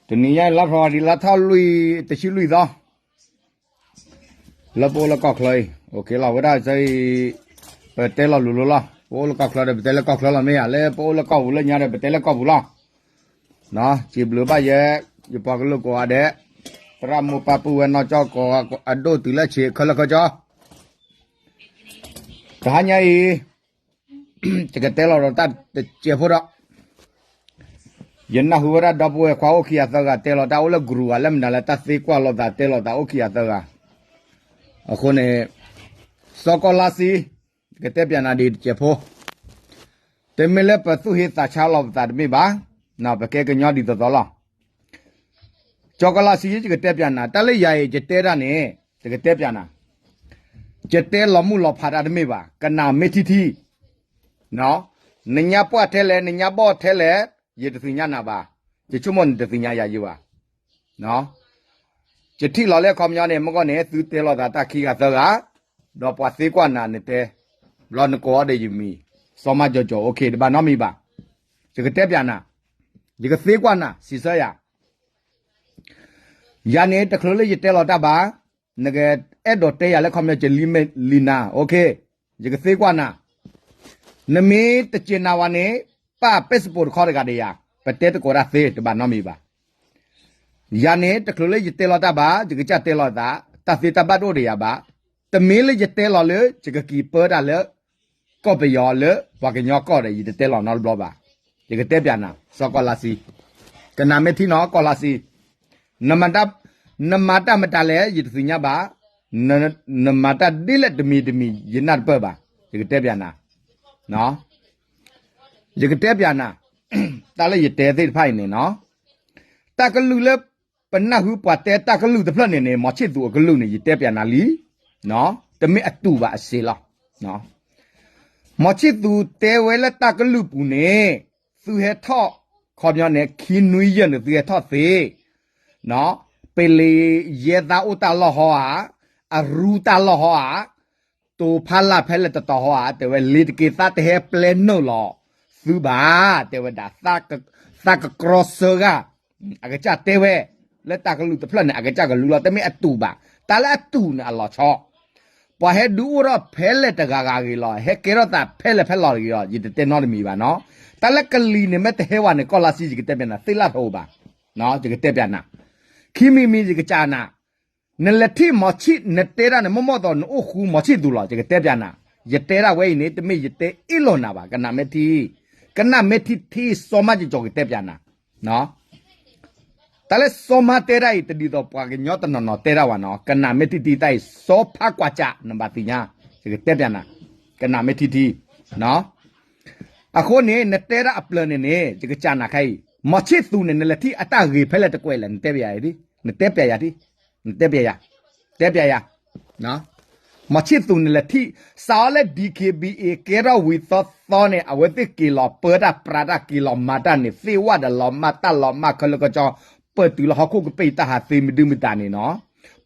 တနံၤညါလါဖီဒံးလါထီၣ်လွံၢ် တဆံလွံၢ်သီ လၢပအိၣ်လၢကီၢ်ချၢအံၤ လီၤဝဲဒၣ်အံၤ ပတဲလီၤလိၤလိၤလီၤ. ပအိၣ်လၢကီၢ်ချၢဒီး ပတဲလၢကီၢ်ချၢလီၤ မ့ၢ်ဧါ, လၢပအိၣ်လၢကီၢ်ပူၤလၢညါဒီး ပတဲလၢကီၢ်ပူၤလီၤ. စံးဘျုးဘၣ်ယဲ ယပှၤကလုာ်ကိးဂၤဒဲး, သရၣ်မုၣ်ပၢ်ပုၢ်ဝဲၢ်နီၢ်ကၠီကိးဂၤအဒိၣ်တုၤလၢဆံးခဲလၢာ်ခဲဆ့ တဟါညါအံၤ ယကတဲလီၤဒီးတၢ်တစဲးဖိဒီး ယနၢ်ဟူဝဲဒၣ်ဒီပုၢ်ဝဲၢ်ခွါအိၣ်ခံဂၤသၢဂၤ တဲလီၤတၢ်အိၣ်လၢ group ဂၤ လၢမနုၤလဲၣ် တၢ်သ့ကွၢ်လိာ်သး တဲလိာ်သးအိၣ်ခံဂၤသၢဂၤ. အဃိန့ၣ် စီၤကီၢ်လါဆံ ယကတဲပၠးနၤဒ်တစဲးဖိ, တမ့ၢ်လၢပသူၣ်ဟ့သးဆါလီၤပသးတမ့ၢ်ဘၣ်, ပကဲကညီဒ်သိးသိးလီၤ. စီၤကီၢ်လါဆံ ယကတဲပၠးနၤ တၢ်လၢယၤအံၤ ယတဲတၢ်န့ၣ် ယကတဲပၠးနၤ, ယတဲလီၤမုၢ်လီၤဖးတၢ်တမ့ၢ်ဘၣ်, ကနၣ်မ့ၢ်ထံထံ, နညါပှၢ်ထဲလဲၣ် နညါဘီၣ်ထဲလဲၣ် ယတသ့ၣ်ညါနၤဘၣ်, ယဆိကမိၣ်နတသ့ၣ်ညါယၤယံၤဘၣ်. ယထံၣ်လီၤလၢအခီပညီန့ၣ် မ့ၢ်ဂီၢ်န့ၣ် သုတဲလိာ်သးတၢ်ခံဂၤသၢဂၤ, ဒီးပှၤသ့ကွၢ်နၤနတဲ, ဘျီနကိးအီၤဒီးယမံၤ, စီၤမၤကၠီၤကၠီၤ okay တဘၣ်နီတမံၤဘၣ်. ယကတဲပၠးနၤ, ယကသ့ကွၢ်နၤ စံးဆၢယၤ ယၤန့ၣ် တချုးလၢယတဲလီၤတၢ်ဘၣ်, နကအဲၣ်ဒိးတဲယၤလၢခီပညီ ယလံမ့ၢ်လံနၤ okay, ယကသ့ကွၢ်နၤ, နမ့ၢ်တစဲးနၤဝဲန့ၣ် ပာ် passport တခီတဂၤဒီးယၤ, ပတဲသကိးတၢ်သ့ တဘၣ်နီတမံၤဘၣ်. ယၤန့ၣ် တချုးလၢယတဲလီၤတၢ်ဘၣ် ယကစၢ်တဲလီၤသး တၢ်သ့တၢ်ဘၣ်တအိၣ်ဒီးယၤဘၣ်. တမ့ၢ်လၢယတဲလီၤလၢ ယကက့ၤပၢတၢ်လၢ ကီၢ်ပယီၤလၢပှၤကညီကီၢ်ဒီး ယတတဲလီၤနီတဘျီဘၣ်. ယကတဲပၠးနၤ စီၤကီၢ်လါဆံ, ကနၣ်မ့ၢ်ထံနီၤ ကီၢ်လါဆံ, နမၤတၢ်မတၤလဲၣ် ယတသ့ၣ်ညါဘၣ်, နမၤတၢ်ဒ်လဲၣ်တမံၤတမံၤ ယနၢ်တပၢၢ်ဘၣ်. ယကတဲပၠးနၤ, ယကတဲပၠးနၤ, တၢ်လၢယတဲသ့ၣ်တဖၣ်အံၤန့ၣ်နီၤ, တၢ်ကလုၢ်လၢ ပနၢ်ဟူပှၤတဲတၢ်ကလုၢ်တဖျၢၣ်န့ၣ်န့ၣ် မီၤဆံၣ်သူးအကလုၢ်န့ၣ် ယတဲပၠးနၤလံ, တမ့ၢ်အတူၢ်ဘၣ်အစ့လီၤ. မီၤဆံၣ်သူးတဲဝဲလၢတၢ်ကလုၢ်ပူၤန့ၣ် သုဟဲထီၣ် ခီပညီန့ၣ် ခံနွံယဲၢ်န့ၣ် သုဟဲထီၣ်သ့, ပလ့ၤယဲသးအိၣ်တၢ်လီၢ်ဟီဧါ, အရူတၢ်လီၢ်ဟီဧါ, တိၤဖးလၢ်ဖဲလဲၣ်တတီၤဟီဧါ, တဲဝဲ လ့ၤတက့ၤသးတဟဲပျဲနုာ်လီၤသုဘၣ်, တဲဝဲဒၣ် သးကကြီဆၢဂၤ, အကစၢ်တဲဝဲ, လၢတၢ်ကလုၢ်တဖျၢၣ်န့ၣ် အကစၢ်ကလူလီၤ တမ့ၢ်အတူၢ်ဘၣ်, တၢ်လၢအတူၢ်န့ၣ်အလီၤဆီ, ပှၤဟဲဒုးအိၣ်ထီၣ်ဖဲလဲၣ်တဂၤဂၤဂ့ၤလီၤ, ဟဲကဲထီၣ်သးဖဲလဲၣ်ဖဲလဲၣ်ဂ့ၤလီၤ ယတတဲနီတမံၤဘၣ်နီၤ, တၢ်လၢကလံၤန့ၣ် မ့ၢ်တဟဲဝဲန့ၣ် ကီၢ်လါဆံ ယကတဲပၠးနၤ သ့ၣ်လၢ်တအိၣ်ဘၣ်, ယကတဲပၠးနၤ, ခံမံၤမံၤယကစၢ်နၤ နလဲၤထံၣ်မီၤဆံၣ် နတဲတၢ်န့ၣ် မ့ၢ်မ့ၢ်သိး နအိၣ်ဃူမီၤဆံၣ်သူးလီၤ ယကတဲပၠးနၤ, ယတဲဒၣ်ဝဲအံၤန့ၣ် တမ့ၢ်ယတဲအ့ၣ်လိာ်နၤဘၣ်, ကနၣ်မ့ၢ်ထံ, ကနၣ်မ့ၢ်ထံထံ စီၤမၤကၠီၤကၠီၤကတဲပၠးနၤ, တၢ်လၢစီၤမၤတဲဒၣ်အံၤ တဒ်သိးပှၤကညီတနီၤနီၤတဲဒၣ်ဝဲနီၤ, ကနၣ်မ့ၢ်ထံထံတၢ်အံၤ စီၤဖးကွၢ်ကၠး နဘၣ်သ့ၣ်ညါ, ယကတဲပၠးနၤ, ကနၣ်မ့ၢ်ထံထံ အဃိန့ၣ် နတဲဒၣ်အပျၢၤန့ၣ်န့ၣ် ယကစၢ်နၤခဲအံၤ, မီၤဆံၣ်သူးန့ၣ် နလဲၤထံၣ်အတၢ်ဂ့ၤဖဲလဲၣ်တကွဲးလဲၣ် နတဲပၠးယၤ, နတဲပၠးယၤ, နတဲပၠးယၤ, တဲပၠးယၤ, မီၤဆံၣ်သူးန့ၣ်လဲၤထံၣ် စးအီၤလၢ DKBA ကဲထီၣ်ဝံၤသီသီန့ၣ် အဝဲသ့ၣ်က့ၤလီၤပၢတၢ်ပြးတၢ်က့ၤလီၤမၤတၢ်န့ၣ် သ့ၣ်ဝဲဒီးလီၤမၢ်တၢ်လီၤမၢ်ခဲလၢာ်ကီၢ်ကၠီ, ပၢၢ်တုၤလၢဟီၣ်ခိၣ်ကပ့ၢ်တၢ်ဟးသ့မဒုမတၤန့ၣ်နီၤ,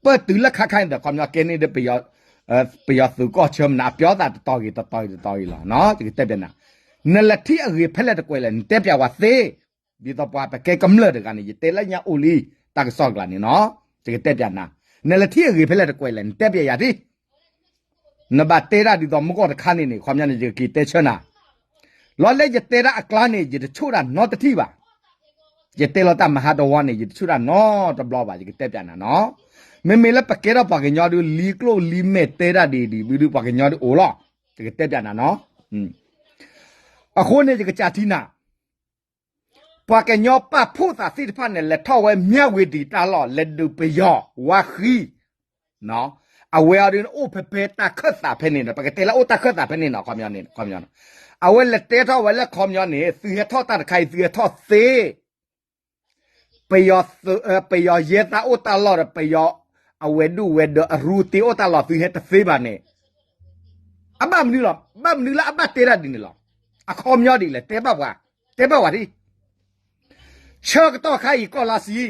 ပၢၢ်တုၤလၢခါခါန့ၣ်ဒီး ခီပညီကဲန့ၣ်ဒီး ပယီၤသုးကီၢ်ဆၢမနုၤ အပျီသးတတီၤဂ့ၤတတီၤဂ့ၤတတီၤဂ့ၤလီၤ, ယကတဲပၠးနၤ, နလဲၤထံၣ်အဂ့ၤဖဲလဲၣ်တကွဲးလဲၣ် နတဲပၠးဝဲသ့, ဒ်သိးပှၤပကဲကမျၢၢ်တဂၤန့ၣ် ယတဲလၢညါအိၣ်လံ, တၢ်ကစီၣ်ကျါန့ၣ်နီၤ, ယကတဲပၠးနၤ, နလဲၤထံၣ်အဂ့ၤဖဲလဲၣ်တကွဲးလဲၣ် နတဲပၠးယၤဒ် နဘၣ်တဲဒၣ်ဒ်သိးမုၢ်ဂီၢ်တခါန့ၣ်န့ၣ် ခီပညီန့ၣ် ယကက့ၤတဲဆၢနၤ, လီၤလၢယတဲဒၣ်အကျါန့ၣ် ယတဆိၣ်တၢ်နီတထံၣ်ဘၣ်, ယတဲလီၤတၢ်မဟါတဝီန့ၣ် ယတဆိၣ်တၢ်နီတဘျီဘၣ် ယကတဲပၠးနၤနီၤ, မ့မ့ၢ်လၢပကဲထီၣ်ပှၤကညီဒုး လံကျိၣ်လံမဲာ်တဲဒၣ်ဒ်ဒ်ဘုဒုး ပှၤကညီဒုးအိၣ်လီၤ, ယကတဲပၠးနၤနီၤ, အဃိန့ၣ် ယကစၢ်ထံၣ်နၤ ပှၤကညီပာ်ဖှိၣ်သးသ့ၣ်တဖၣ်န့ၣ် လဲၤထီၣ်ဝဲမၠၣ်ဝတံၤတၢ်လီၢ် လဲၤဒုးပယီၤဝါဃံ, အဝဲအံၤဒုးအိၣ်ဖဲဖဲတၢ်ခၢၣ်သးဖဲန့ၣ်ဒီး ပကတဲလၢအိၣ်တၢ်ခၢၣ်သးဖဲန့ၣ်နီၤ, အဝဲလဲၤတဲထီၣ်ဝဲလၢခီပညီန့ၣ် သုဟဲထီၣ်တၢ်တခါအံၤ သုဟဲထီၣ်သ့ ပယီၤသုး ပယီၤယဲသးအိၣ်တၢ်လီၢ်ဒီး ပယီၤအဝဲဒုးဝဲဒီးအရူတ့အိၣ်တၢ်လီၢ် သုဟဲတသ့ဘၣ်န့ၣ်, အဘၣ်မနုၤလီၤ, ဘၣ်မနုၤလၢအဘၣ်တဲတၢ်ဒ်န့ၣ်လီၤ. အခီပညီဒ်လဲၣ် တဲဘၣ်ပှၤ, တဲဘၣ်ပှၤဒ် ဆၢကတီၢ်ခါအံၤ ကီၢ်လါဆံ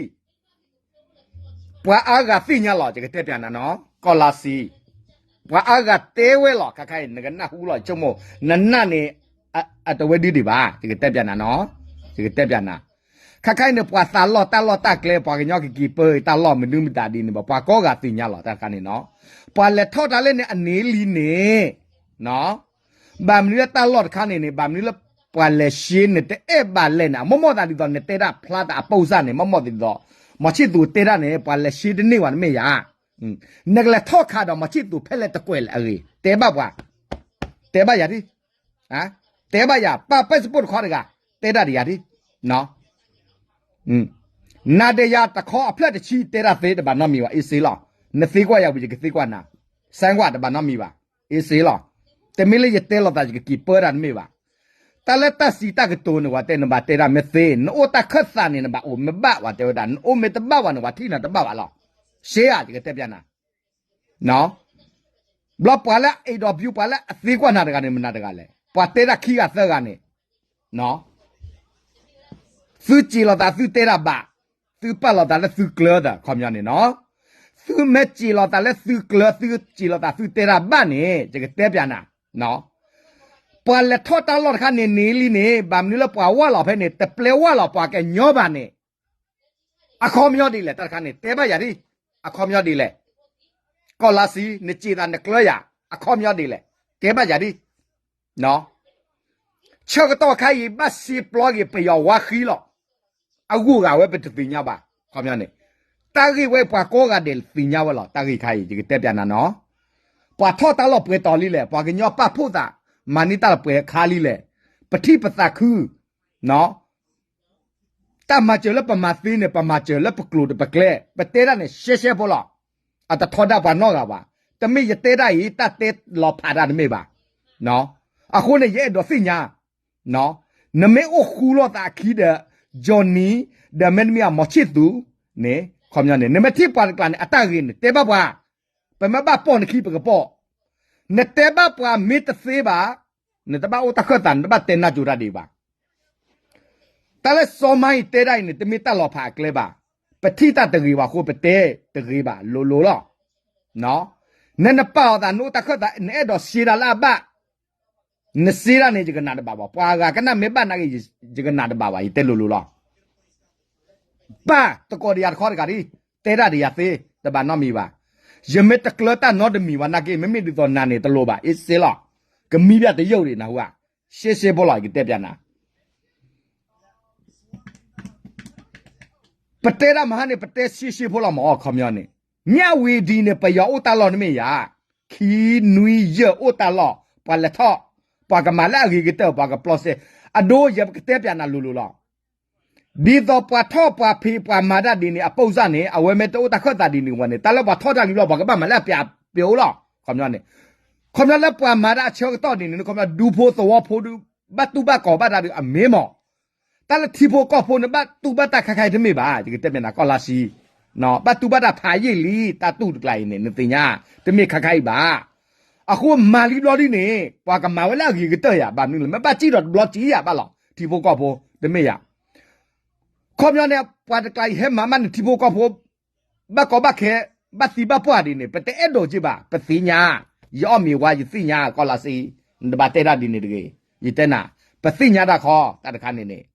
ပှၤအါဂၤသ့ၣ်ညါလီၤ ယကတဲပျးနၤနီၤ ကီၢ်လါဆံ ပှၤအါဂၤတဲဝဲလီၤ ခါခါအံၤ နကနၢ်ဟူလီၤ ဆိကမိၣ် နနၢ်န့ၣ် အတဝဲဒုဒံးဘၣ် ယကတဲပျးနၤနီၤ ယကတဲပျးနၤ ခါခါအံၤန့ၣ် ပှၤသးလီၢ်တၢ်လီၢ်တၢ်ကျဲ ပှၤကညီကက့ၤပၢတၢ်လီၢ်မနုၤမတၤဒ်န့ၣ်ဘၣ် ပှၤကိးဂၤသ့ၣ်ညါလီၤ တၢ်တခါန့ၣ်နီၤ ပှၤလဲၤထီၣ်တၢ်လၢန့ၣ်အန့ၣ်လံန့ၣ် ဘၣ်မနုၤလၢတၢ်လီၢ်တခါန့ၣ်န့ၣ် ဘၣ်မနုၤလၢပှၤလဲၤရှဲန့ၣ် တအဲၣ်ဘၣ်လဲၣ်န့ၣ် အမိၢ်မိၢ်သးဒ်သိး နတဲတၢ်ဖျါသးအပိစၢ်န့ၣ် မိၢ်မိၢ်သးဒ်သိး မီၤဆံၣ်သူးတဲတၢ်န့ၣ် ပှၤလဲၤရှဲတန့ၢ်ဝဲတမ့ၢ်ယၤ နကလဲၤထီၣ်ခးဒီးမီၤဆံၣ်သူးဖဲလဲၣ်တကွဲးလၢအဂ့ၢ် တဲဘၣ်ပှၤ တဲဘၣ်ယၤဒ် တဲဘၣ်ယၤ ပာ်ပဲစပိၢ်တခီတဂၤ တဲတၢ်ဒ်ယၤဒ် နၤဒီးယၤတခီအဖျၢၣ်တဆံ တဲတၢ်သ့တဘၣ်နီတမံၤဘၣ် အ့စ့လီၤ နသ့ကွၢ်ယၤဝံၤ ယကသ့ကွၢ်နၤ စဲကွၢ်တဘၣ်နီတမံၤဘၣ် အ့စ့လီၤ တမ့ၢ်လၢယတဲလိာ်သး ယကက့ၤပၢတၢ်တမ့ၢ်ဘၣ် တၢ်လၢတၢ်စံးတၢ်ကတိၤန့ၣ် ဝဲတဲနဘၣ်တဲတၢ်မ့ၢ်သ့ နအိၣ်တၢ်ခၢၣ်သးန့ၣ် နဘၣ်အိၣ်မ့ၢ်ဘၣ်ဝဲတဲဝဲဒၣ် နအိၣ်မ့ၢ်တဘၣ်ဝဲန့ၣ် ဝဲထံၣ်နၤတဘၣ်ဘၣ်လီၤ ရှဲဧါ ယကတဲပျးနၤ ဘျီပှၤလၢအအဲၣ်ဒိးဘျုးပှၤလၢအသ့ကွၢ်နၤတဂၤန့ၣ် မနုၤတဂၤလဲၣ် ပှၤတဲတၢ်ခံဂၤသၢဂၤန့ၣ် သုစံးလိာ်သးသုတဲတၢ်ဘၣ်, သုပာ်လိာ်သးလၢသုကျၢၤသး ခီပညီန့ၣ်နီၤ, သုမ့ၢ်စံးလိာ်သးလၢသုကျၢၤ သုစံးလိာ်သးသုတဲတၢ်ဘၣ်န့ၣ် ယကတဲပျးနၤ, ပှၤလဲၤထီၣ်တၢ်လီၢ်တခါန့ၣ်န့ၣ်လံန့ၣ် ဘၣ်မနုၤလၢပှၤဝၢ်လီၤဖဲန့ၣ် တပျဲဝၢ်လီၤပှၤကညီဘၣ်န့ၣ် အခီပညီဒ်လဲၣ် တၢ်တခါန့ၣ် တဲဘၣ်ယၤဒ်, အခီပညီဒ်လဲၣ်, ကီၢ်လါဆံ နစံးသးနကျၢၤယၤ အခီပညီဒ်လဲၣ် တဲဘၣ်ယၤဒ် ဆၢကတီၢ်ခါအံၤ ဘၣ်စ့ပျီက့ၤပယီၤဝါဃံလီၤ, အဂုၤအဂၤဝဲပတသ့ၣ်ညါဘၣ်, ခီပညီန့ၣ် တၢ်ဂ့ၢ်ဝဲပှၤကိးဂၤဒဲးသ့ၣ်ညါဝဲလီၤ, တၢ်ဂ့ၢ်ခါအံၤ ယကတဲပျးနၤနီၤ, ပှၤထီၣ်တၢ်လီၢ်ပှဲၤတီၤလံလဲၣ်, ပှၤကညီပာ်ဖှိၣ်သး မၤန့ၢ်တၢ်လီၢ်ပှဲၤခါလံလဲၣ်, ပထံၣ်ပသးခု တၢ်မၤစၢၤလၢပမၤသ့န့ၣ် ပမၤစၢၤလၢပကျိၤတပကျဲ, ပတဲဒၣ်န့ၣ် ရှဲရှဲဖိလီၤ, အတထီဒါပှၤနီတဂၤဘၣ်, တမ့ၢ်ယတဲဒၣ်အံၤ တၢ်တဲလီၤဖးတၢ်တမ့ၢ်ဘၣ်, အဃိန့ၣ် ယအဲၣ်ဒိးသ့ၣ်ညါ, နမ့ၢ်အိၣ်ဃူလိာ်သးအခံဒီး Johnny ဒီးမ့တမ့ၢ်အမီၤဆံၣ်သူးန့ၣ် ခီပညီန့ၣ် နမ့ၢ်ထံၣ်ပှၤတကျါန့ၣ် အတၢ်ဂ့ၢ်န့ၣ် တဲဘၣ်ပှၤ, ပမ့ၢ်ဘၣ်ပိာ်နခံပကပိာ်, နတဲဘၣ်ပှၤမ့ၢ်တသ့ဘၣ်, နတဘၣ်အိၣ်တၢ်ခၢၣ်သး နတဘၣ်တဲနၢ်ကၠိတၢ်ဒံးဘၣ် တၢ်လၢစီၤမါအံၤတဲဒၣ်အံၤန့ၣ် တမ့ၢ်တၢ်လီၤဖးအကျဲဘၣ်, ပထံၣ်တၢ်တဂ့ၤဘၣ်အဃိ ပတဲတဂ့ၤဘၣ် လိၤလိၤလီၤ, နနပာ်အီၤသး နအိၣ်တၢ်ခၢၣ်သး နအဲၣ်ဒိးရှဲဒၣ်လၢအဘၣ်, နရှဲဒၣ်န့ၣ် ယကနၣ်တဘၣ်ဘၣ်, ပှၤဂၤကနၣ်မ့ၢ်ဘၣ်နာ်က့ ယကနၣ်တဘၣ်ဘၣ်, ယတဲလိၤလိၤလီၤ ပၢ်တကိးဒီးယၤတခီတဂၤဒ်, တဲဒၣ်ဒီးယၤသ့, တဘၣ်နီတမံၤဘၣ်, ယမ့ၢ်တကျၢၤတၢ်နီတမံၤဘၣ်နာ်က့ မ့မ့ၢ်ဒ်သိးနၤန့ၣ်တလိၤဘၣ်, အ့စ့လီၤ, ကမံဘၣ်တယုၢ်ဒံးနၢ်ဟူဧါ, ရှဲရှဲဖိလီၤ ယကတဲပျးနၤ ပတဲတၢ်မဟါန့ၣ် ပတဲရှဲရှဲဖိလီၤမး အခီပညီန့ၣ်, မၠၣ်ဝံၤဒ်န့ၣ် ပယီၤအိၣ်တၢ်လီၢ်တမ့ၢ်ယၤ, ခံနွံယဲၢ်အိၣ်တၢ်လီၢ်, ပှၤလဲၤထီၣ်, ပှၤကမၤလၢအဂ့ၤကတၢၢ် ပှၤကပျီစဲ, အဒိ ယကတဲပျးနၤလိၤလိၤလီၤ ဒ်သိးပှၤထီၣ်ပှၤဖံးပှၤမၤတၢ်ဒ်န့ၣ် အပိစၢ်န့ၣ် အဝဲမ့ၢ်တအိၣ်တၢ်ခၢၣ်သးဒ်န့ၣ်ဝဲန့ၣ် တၢ်လၢပှၤထီၣ်တၢ်လံဘျီ ပှၤကဘၣ်မၤလၢအပျးပျိလီၤ, ခီပညီန့ၣ်, ခီပညီလၢပှၤမၤတၢ်အဆၢကတီၢ်ဒ်န့ၣ် ခီပညီဒူဖိသဝီဖိဒုး ဘၣ်တူၢ်ဘၣ်ကီၤဘၣ်တၢ်ဒုးအမ့ၢ်မး, တၢ်လၢထံဖိကီၢ်ဖိန့ၣ် ဘၣ်တူၢ်ဘၣ်တၢ်ခါခါအံၤတမ့ၢ်ဘၣ်, ယကတဲမ့ၢ်နၤကီၢ်လါဆံ ဘၣ်တူၢ်ဘၣ်တၢ်ဖးယံာ်လံ တၢ်တူၢ်တကျါအံၤန့ၣ် နသ့ၣ်ညါ, တမ့ၢ်ခါခါအံၤဘၣ်, အဃိမၤလံဘျီဒ်န့ၣ် ပှၤကမၤဝဲလၢအဂ့ၤကတၢၢ်ယၤ ဘၣ်မနုၤလဲၣ် မ့ၢ်ဘၣ်စံၣ်ဒီးတဘျီစံၣ်ယၤဘၣ်လီၤ ထံဖိကီၢ်ဖိ တမ့ၢ်ယၤ ခီပညီန့ၣ် ပှၤတကျါအံၤဟဲမၤမးန့ၣ် ထံဖိကီၢ်ဖိ ဘၣ်ကီဘၣ်ခဲ ဘၣ်သံဘၣ်ပှၢ်ဒ်န့ၣ် ပတအဲၣ်ဒိးက့ဘၣ် ပသ့ၣ်ညါ, ယအီၣ်မ့ၤဝါ ယသ့ၣ်ညါ ကီၢ်လါဆံ, နတဘၣ်တဲတၢ်ဒ်န့ၣ်တဂ့ၤ, ယတဲနၤ, ပသ့ၣ်ညါတၢ်ခီ တၢ်တခါန့ၣ်န့ၣ်,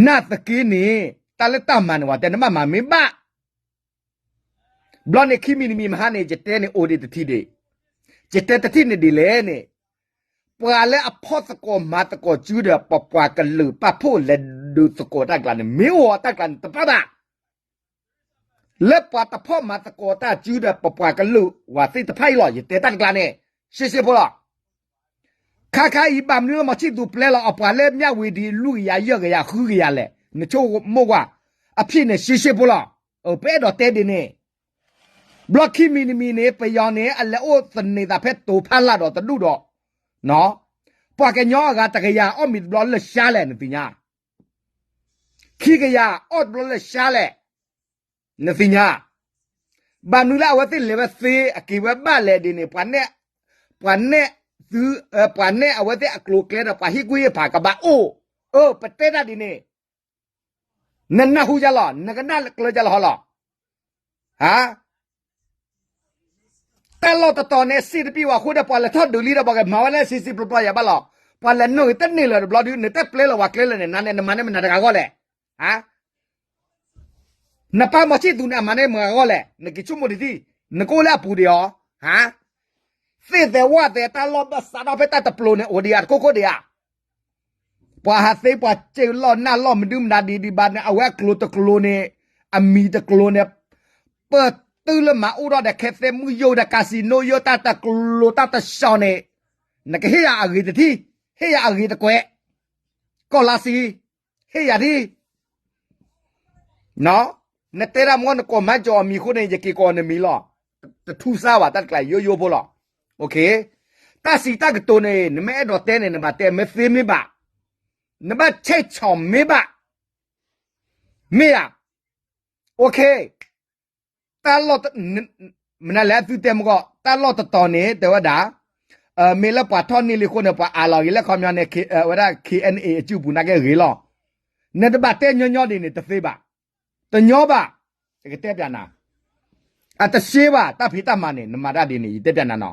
နာ်သက့န့ၣ် တၢ်လၢတၢ်မၤန့ၣ် ပှၤတဲနဘၣ်မၤမ့ၢ်ဘၣ် ဘျီန့ၣ်ခံမံၤတမံၤမဟါန့ၣ် ယတဲန့ၣ်အိၣ်ဒံးတထံၣ်ဒံး, ယတဲတထံၣ်န့ၣ်ဒ်လဲၣ်န့ၣ်, ပှၤလၢအဖီၣ်သကိးမၤသကိးစုဒီး ပပှၤကလုာ်ပာ်ဖှိၣ်လဲၤဒုးသကိးတၢ်ကျါန့ၣ် မ့ၢ်အိၣ်အီၤတၢ်ကျါန့ၣ် တပၣ်ဘၣ်, လၢပှၤတဖီၣ်မၤသကိးတၢ်စုဒီး ပပှၤကလုာ်ဝဲသ့ၣ်တဖၣ်အံၤလီၤ ယတဲတၢ်တကျါန့ၣ်, ရှဲရှဲဖိလီၤ ခါခါအံၤ ဘၣ်မနုၤလၢမီၤဆံၣ်သူးပျဲလီၤအပှၤလၢမၠၣ်ဝံၤဒံး လွံၢ်ကယၤ ယဲၢ်ကယၤ ဃုကယၤလဲၣ် နဆိကမိၣ်ကွၢ်, အဖံးန့ၣ် ရှဲရှဲဖိလီၤ, ပအဲၣ်ဒိးတဲဒ်န့ၣ်, ဘျီခံမံၤတမံၤန့ၣ် ပယီၤန့ၣ် အလဲၤအိၣ်သန့ၤသးဖဲတိၤဖးလၢ်ဒီးတဒူၣ်ဒီး, ပှၤကညီအဂၤတကယၤအီၣ်မ့ၤတဘျီလၢာ်ဆှါလဲၣ် နသ့ၣ်ညါ, ခံကယၤအီၣ်တဘျီလၢာ်ဆှါလဲၣ် နသ့ၣ်ညါ, ဘၣ်မနုၤလၢအဝဲသ့ၣ်လဲၤဝဲသ့ အက့ၤဝဲဘၣ်လဲၣ်ဒ်န့ၣ် ပှၤနဲၣ်, ပှၤနဲၣ်သု, ပှၤနဲၣ်အဝဲသ့ၣ်အကျိၤအကျဲဒီး ပှၤဟ့ၣ်ကူၣ်ဟ့ၣ်ဖးကဘၣ်အိၣ်, အၢ ပတဲတၢ်ဒ်န့ၣ်, နနၢ်ဟူယၤလီၤ, နကနၣ်ကျၢၤယၤလီၤဟီလီၤ. ဟါ, တၢ်လီၢ်တတီၤန့ၣ် စ့တပံၢ်ဝဲအဃိဒီး ပှၤလဲၤထီၣ်ဒုးလံဒီး ပှၤကမၤဝဲလၢဆံးဆံးပျီပျီယၤဘၣ်လီၤ. ပှၤလဲၤနုာ်ဂ့ၤတန့ၢ်လၢၤတဘျီဒုး နတပျဲလၢၤဝဲကျဲလၢာ်န့ၣ် နန့ၣ် နမၤန့ၢ်မနုၤတဂၤအဂီၢ်လဲၣ်. ဟါ, နပၢ်မီၤဆံၣ်သူန့ၣ် အမၤန့ၢ်မတၤဂၤအဂီၢ်လဲၣ်. နက့ၤဆိကမိၣ်တထံၣ်, နကအိၣ်လၢအပူၤဒံးဧါ. ဟါ, သ့ၣ်သဲးဝၣ်သဲး တၢ်လီၢ်ဘၢၣ်စးထီၣ်ဖဲတၢ်တပျိၤန့ၣ် အိၣ်ဒံးဧါ တခိၣ်ခိၣ်ဒံးဧါ. ပှၤဟးသ့ ပှၤစ့လီၢ်နၢ်လီၢ် မနုၤမနုၤဒံးဒံးဘၣ်န့ၣ် အဝဲအကျိၤတကျိၤန့ၣ်, အမံၤတကျိၤန့ၣ်, ပတုၤလၢမၤအိၣ်ထီၣ်ဒီး ခဲသဲမုၢ်ယိာ်ဒီး casinoယိာ် တၢ်တကျိၤတၢ်တစီၤန့ၣ်, နကဟ့ၣ်ယၤအဂ့ၤတထံၣ်, ဟ့ၣ်ယၤအဂ့ၤတကွဲး, ကီၢ်လါဆံ, ဟ့ၣ်ယၤဒ် နတဲဒၣ်မ့ၢ်နကိးမၤကီၤအမံၤအဃိန့ၣ် ယက့ၤကိးနမံၤလီၤ. တထူစါဘၣ် တၢ်တကျါယိယိဖိလီၤ. တၢ်စံးတၢ်ကတိၤန့ၣ် နမ့ၢ်အဲၣ်ဒိးတဲန့ၣ် နဘၣ်တဲမ့ၢ်သ့မ့ၢ်ဘၣ်, နဘၣ်ဆဲးဆီၣ်မ့ၢ်ဘၣ်, မ့ၢ်ဧါ. တၢ်လီၢ် မနုၤလဲၣ်သုတဲမ့ၢ်ကီး တၢ်လီၢ်တတီၤန့ၣ် တဲဝဲဒၣ် မ့ၢ်လၢပှၤထီၣ်န့ၢ်လံအဃိန့ၣ် ပှၤအးလီၤဂ့ၤလၢခီပညီန့ၣ် ဝဲဒၣ် K N A အစုပူၤနာ်က့ဂ့ၤလီၤ. နတဘၣ်တဲညီညီဒ်န့ၣ် တသ့ဘၣ်, တညီဘၣ်, ယကတဲပျးနၤ, အတရှဲဘၣ် တၢ်ဖံးတၢ်မၤန့ၣ် နမၤတၢ်ဒ်န့ၣ် ယတဲပျးနၤနီၤ.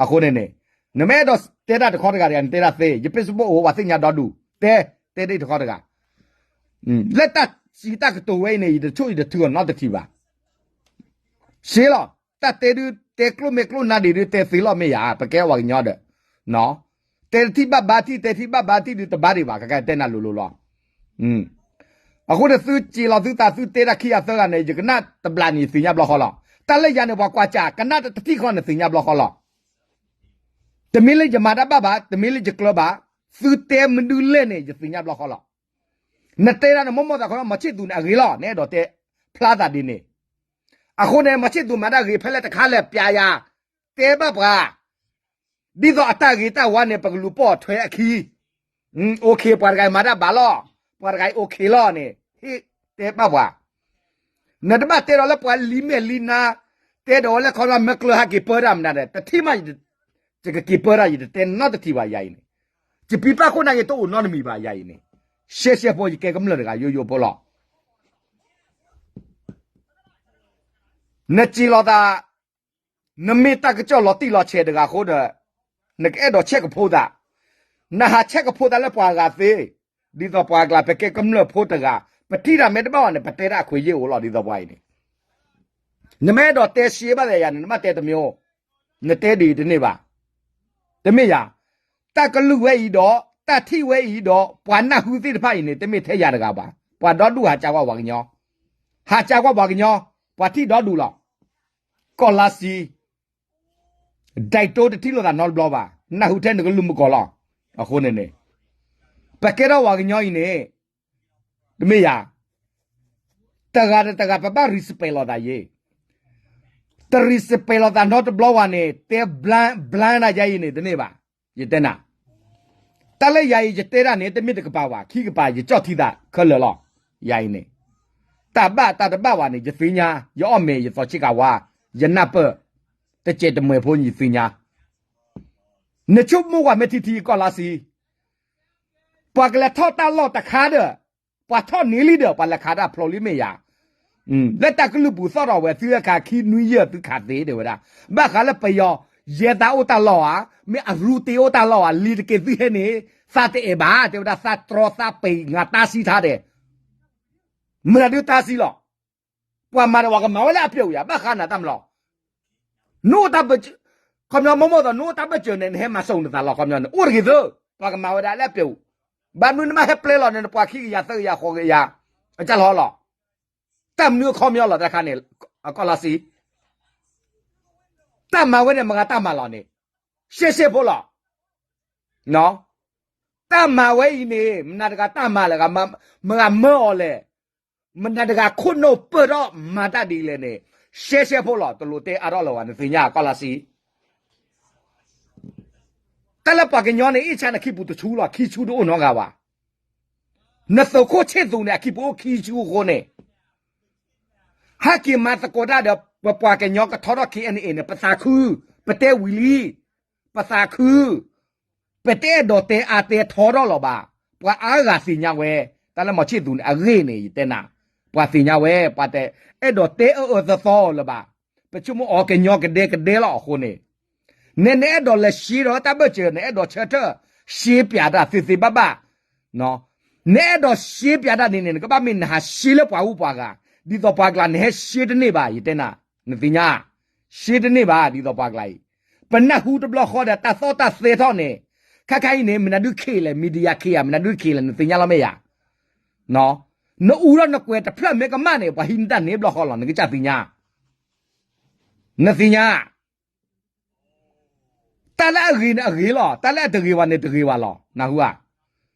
အဃိန့ၣ်န့ၣ် နမ့ၢ်အဲၣ်ဒိးတဲတၢ်တခီတဂၤတဂၤ နတဲတၢ်သ့, ယ Facebook အိၣ် ပှၤသ့ၣ်ညါဒီဒူၣ်, တဲ, တဲဒ်တခီတဂၤ လၢတၢ်စံးတၢ်ကတိၤဝဲအံၤန့ၣ် ယတဆိၣ်ယတထုးအီၤနီတထံၣ်ဘၣ်. ရှဲလီၤ, တၢ်တဲဒုး တဲကျိၣ်မ့ၢ်ကျိၣ်နါဒံးဒုး တဲသ့လီၤမ့ၢ်ယၤ ပကဲပှၤကညီဒီး, တဲတထံၣ်ဘၣ်ဘါထံၣ် တဲထံၣ်ဘၣ်ဘါထံၣ်ဒုး တဘါဒံးဘၣ် ကကတဲနၤလိၤလိၤလီၤ. အဃိန့ၣ်သုစံးလီၤသုသးသုတဲတၢ်ခံဂၤသၢဂၤန့ၣ် ယကနၣ်တဘျီန့ၣ် ယသ့ၣ်ညါဘျီဃီလီၤ. တၢ်လၢယၤန့ၣ် ပှၤကွၢ်စၢ် ကနၣ်တထံၣ်ဃီန့ၣ် သ့ၣ်ညါဘျီဃီလီၤ. တမ့ၢ်လၢယမၤတၢ်ဘၣ်ဘၣ်, တမ့ၢ်လၢယကျၢၤဘၣ်, သုတဲမနုၤလဲၣ်န့ၣ် ယသ့ၣ်ညါဘျီဃီလီၤ. နတဲဒၣ်နမိၢ်မိၢ်သးခီ မီၤဆံၣ်သူန့ၣ် အဂ့ၤလီၤ, နအဲၣ်ဒိးတဲဖျါသးဒ်န့ၣ်. အဃိန့ၣ် မီၤဆံၣ်သူမၤတၢ်ဂ့ၤဖဲလဲၣ်တခါလဲၣ် ပျးယၤ, တဲဘၣ်ပှၤ, ဒ်သိးအတၢ်ဂ့ၤတၢ်ဝါန့ၣ် ပကလူၤပိာ်ထွဲအခံ OK ပှၤတဂၤအံၤမၤတၢ်ဘၣ်လီၤ, ပှၤတဂၤအံၤ OK လီၤန့ၣ် ဟ့ၣ်တဲဘၣ်ပှၤ. နတဘၣ်တဲဒီးလၢပှၤလံမဲာ်လံနါ, တဲဒီးဝဲလၢခီဖျိမ့ၢ်ကျၢၤဟးက့ၤပၢတၢ်မနုၤဒီး တထံၣ်မး, ယကက့ၤပၢတၢ် ယတတဲနီတထံၣ်ဘၣ်ယၤအံၤန့ၣ်, ယပံၤပၢ်ခိၣ်နၢ်က့ၤတအိၣ်နီတမံၤဘၣ်ယၤအံၤန့ၣ်, ရှဲရှဲဖိ ယကဲကမျၢၢ်တဂၤယိယိဖိလီၤ. နစံးလီၤသး, နမ့ၢ်တၢ်ကစီၣ်လီၤတံၢ်လီၤဆဲးတဂၤအဃိဒီး, နကအဲၣ်ဒိးဆဲးကဖိသး, နဟးဆဲးကဖိသးလၢပှၤဂၤသ့, ဒ်သိးပှၤအကျါ ပကဲကမျၢၢ်ဖိတဂၤ, ပထံၣ်တၢ်မ့ၢ်တဘၣ်ဘၣ်န့ၣ် ပတဲတၢ်အခွဲးယာ်အိၣ်လီၤ ဒ်သိးပှၤအံၤန့ၣ်, နမ့ၢ်အဲၣ်ဒိးတဲရှဲဘၣ်သ့ယၤန့ၣ် နဘၣ်တဲတမံၤ, နတဲဒ်အံၤတန့ၢ်ဘၣ်, တမ့ၢ်ယၤ, တၢ်ကလုၢ်ဝဲအံၤဒီး တၢ်ထံၣ်ဝဲအံၤဒီး ပှၤနၢ်ဟူသ့ၣ်တဖၣ်အံၤန့ၣ် တမ့ၢ်ထဲယၤတဂၤဘၣ်, ပှၤဒီဒူၣ်ဟးကၢကွၢ်ပှၤကညီ, ဟးကၢကွၢ်ပှၤကညီ, ပှၤထံၣ်ဒီဒူၣ်လီၤ. ကီၢ်လါဆံ ဒဲးတိတထံၣ်လိာ်သးနီတဘျီဘၣ်, နၢ်ဟူထဲနကလုၢ်မုၢ်ကီၢ်လီၤ. အဃိန့ၣ်န့ၣ်, ပကဲထီၣ်ပှၤကညီအံၤန့ၣ်, တမ့ၢ်ယၤ, တဂၤဒီးတဂၤ ပဘၣ် respect လိာ်သးယဲ, တ respect လိာ်သးနီတဘျီဘၣ်န့ၣ် တဲ blind ဒၣ်ယၤအံၤန့ၣ် တန့ၢ်ဘၣ်, ယတဲနၤ တၢ်လၢယၤအံၤ ယတဲဒၣ်န့ၣ် တမ့ၢ်တကပၤဘၣ် ခံကပၤ ယကၠီၣ်ထံသးခဲလၢာ်လီၤ. ယၤအံၤန့ၣ်, တၢ်ဘၣ်တၢ်တဘၣ်ဘၣ်န့ၣ် ယသ့ၣ်ညါ, ယအီၣ်မ့ၤ ယသီဆ့ကၤဝါ, ယနၢ်ပၢၢ်, တစဲးတမှဲၤဖိန့ၣ် ယသ့ၣ်ညါ. နဆိကမိၣ်ကွၢ်မ့ၢ်ထံထံ ကီၢ်လါဆံ ပှၤကလဲၤထီၣ်တၢ်လီၢ်တခါဒီး, ပှၤထီၣ်န့ၢ်လံဒီး ပှၤလဲၤခးတၢ်ဖျိလံမ့ၢ်ယၤ, လၢတၢ်ကလုၢ်ပူၤသီၣ်ထီၣ်ဝဲ သုဟဲခးခံနွံယဲၢ် သုခးသ့တဲဝဲဒၣ်, ဘၣ်ဃးလၢပယီၤ, ယဲသးအိၣ်တၢ်လီၢ်ဧါ, မ့ၢ်အရူတ့အိၣ်တၢ်လီၢ်ဧါ, လံာ်တက့ၢ်သုဟဲန့ၣ်, သးတအဲၣ်ဘၣ် တဲဝဲဒၣ် သးတြီသးပံး ငါတၢ်စံးထါဒဲး, မနုၤဒုးတၢ်စံးလီၤ. ပှၤမၤဒီးပှၤကမၤဝဲလၢအပျဲၢ်အိၣ်ယၤ ဘၣ်ဃးနၤတၢ်မလီၤ. နအိၣ်တၢ်ဘၢၣ်စၢၤ, ခီပညီမိၢ်မိၢ်သိး နအိၣ်တၢ်ဘၢၣ်စၢၤန့ၣ် နဟဲမၤစိာ်နသးလီၤ ခီပညီန့ၣ် အိၣ်တဂ့ၤသၢ, ပှၤကမၤဝဲဒၣ်လၢအပျဲၢ်အိၣ်, ဘၣ်မနုၤနဘၣ်ဟဲပျဲလီၤန့ၣ် နပှၤခံကယၤသၢကယၤဃိးကယၤ, အကၢ်လီၤလီၤ. တၢ်မနုၤအခီပညီလီၤ တၢ်ခါန့ၣ်, ကီၢ်လါဆံ တၢ်မၤဝဲန့ၣ် မတၤတဂၤတၢ်မၤလီၤန့ၣ်, ရှဲရှဲဖိလီၤ. တၢ်မၤဝဲအံၤန့ၣ် မတၤတဂၤတၢ်မၤလဲၣ်, မတၤတဂၤမၢအီၤလဲၣ်, မတၤတဂၤခိၣ်နူာ်ပၢၢ်ထီၣ်မၤတၢ်ဒ်လဲၣ်န့ၣ်, ရှဲရှဲဖိလီၤ. တလိၣ်တဲအါထီၣ်လၢၤဘၣ် နသ့ၣ်ညါ ကီၢ်လါဆံ တၢ်လၢပှၤကညီန့ၣ် အ့ၣ်ဆါန့ၣ် အခံပူၤတဆူလီၤ, ခံဆူတအိၣ်နီတဂၤဘၣ်. နသုးခိၣ်ဆံၣ်သူးန့ၣ် အခံပူၤအိၣ်ခံဆူအဃိန့ၣ်, ဟဲက့ၤမၤသကိးတၢ်ဒီး ပပှၤကညီကထီထီၣ် K N A န့ၣ် ပသးခု, ပတဲဝံၤလံ, ပသးခု, ပတအဲၣ်ဒိးတဲအါတဲထီထီၣ်လီၤဘၣ်. ပှၤအါဂၤသ့ၣ်ညါဝဲ, ပ တၢ်လၢမီၤဆံၣ်သူးန့ၣ် အဂ့ၢ်န့ၣ် ယတဲနၤ, ပှၤသ့ၣ်ညါဝဲ, ပှၤတအဲၣ်ဒိးတဲအၢအၢသီသီလၢၤဘၣ်. ပဆိကမိၣ်အီၤကညီကဒဲကဒဲလီၤအဃိန့ၣ်, နဲနအဲၣ်ဒိးလဲၤရှဲဒီးတၢ်ဘၢၣ်စၢၤ နအဲၣ်ဒိးဆၢထၢၣ်ရှဲပၠးတၢ်သ့သ့ဘၣ်ဘၣ် နအဲၣ်ဒိးရှဲပၠးတၢ်န့ၣ်န့ၣ် နကဘၣ်မ့ၢ်နဟးရှဲလၢပှၤဂုၤပှၤဂၤ, ဒ်သိးပှၤကျါနဟဲရှဲတန့ၢ်ဘၣ် ယတဲနၤ, နသ့ၣ်ညါ, ရှဲတန့ၢ်ဘၣ် ဒ်သိးပှၤကျါအံၤ, ပနၢ်ဟူတဘျီဃီဒီး တၢ်သီၣ်တၢ်သဲထီၣ်န့ၣ်, ခဲခါအံၤန့ၣ် မ့ၢ်နဒုးခဲလၢာ် media ခဲဧါ မ့ၢ်နဒုးခဲလၢာ် နသ့ၣ်ညါလီၤမ့ၢ်ယၤ, နအူထီၣ်နကွဲးတဖျၢၣ်မ့ၢ်ကမၣ်န့ၣ် ပှၤဟံးနတၢ်န့ၣ်ဘျီဃီလီၤ နကစၢ်သ့ၣ်ညါ, နသ့ၣ်ညါ တၢ်လၢအဂ့ၤန့ၣ်အဂ့ၤလီၤ, တၢ်လၢအတဂ့ၤဘၣ်န့ၣ်တဂ့ၤဘၣ်လီၤ, နၢ်ဟူဧါ.